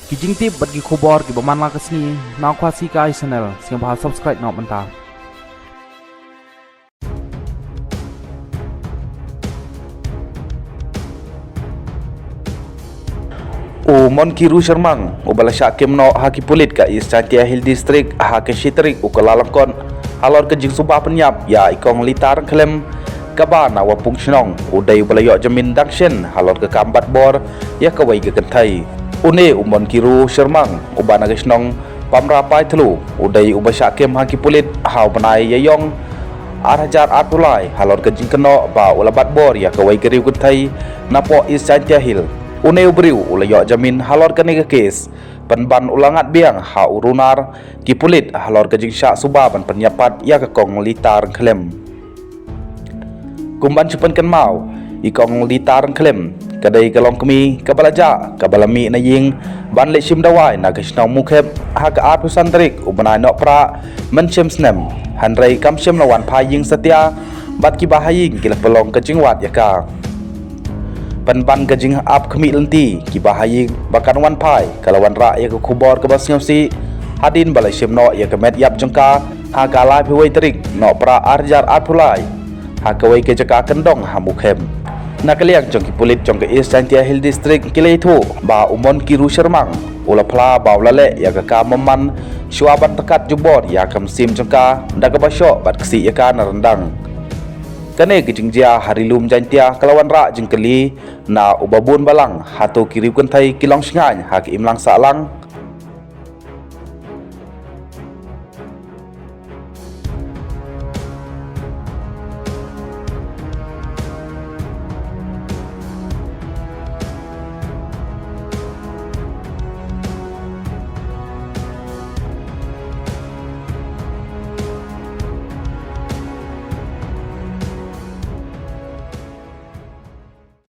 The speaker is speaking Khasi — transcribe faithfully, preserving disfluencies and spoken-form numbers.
Ki jingtip bad ki khubor kiba man la ka sngi na Khasi Kai Channel, sngewbha subscribe noh mynta. U Monkiru Shermang, uba la shah kem noh ha ki pulit ka East Jaintia Hills District ha ka shi tarik u Kyllalyngkot, halor ka jingsuba pynïap ïa i Kong Lita Ryngkhlem, kaba na Wapung Shnong, u dei uba la ïoh jamin dang shen halor ka kam bat bor ïa kawei ka kynthei. Une u Monkiru Shermang, uba na ka shnong Pamra Paithlu, u dei uba shah kem ha ki pulit ha u bnai Ïaïong ar hajar arphew lai, halor ka jingkynnoh ba u la bat bor ïa kawei ka riew kynthei napoh East Jaintia Hills. Une u briew u la ïoh jamin halor kane ka kes, pynban u la ngat biang ha u runar ki pulit halor ka jingshah suba ban pynïap pat ïa ka Kong Lita Ryngkhlem. Kum ban shu pynkynmaw, i Kong Lita Ryngkhlem ka dei ka longkmie kaba la jah, kaba la mih na ïing ban leit shim dawai na ka shnong Mawkhep ha ka arphew san tarik u bnai Nohprah mynshem snem. Hynrei kam shym la wan phai ïing satia, bad kiba ha ïing ki la pynlong ka jingwad ïa ka. Pynban ka jingap khmih lynti, kiba ha ïing ba kan wan phai ka la wanrah ïa ka khubor kaba sngewsih hadien ba la shim noh ïa ka met ïap jong ka ha ka laiphew wei tarik Nohprah ar hajar arphew lai, ha kawei ka jaka kyndong ha Mawkhep. Na ka liang jong ki pulit jong ka East Jaintia Hills District ki la ïathuh ba u Monkiru Shermang u la phla ba u la leh ïa ka kam bymman shuwa ban thakat jubor ïa ka mynsiem jong ka da kaba shoh bad ksih ïa ka na ryndang. Kane ka jingjia ha Ri Lum Jaintia ka la wanrah jingkylli na u Babun Balang, hato ki riew kynthei ki long shngaiñ ha ka imlang sahlang?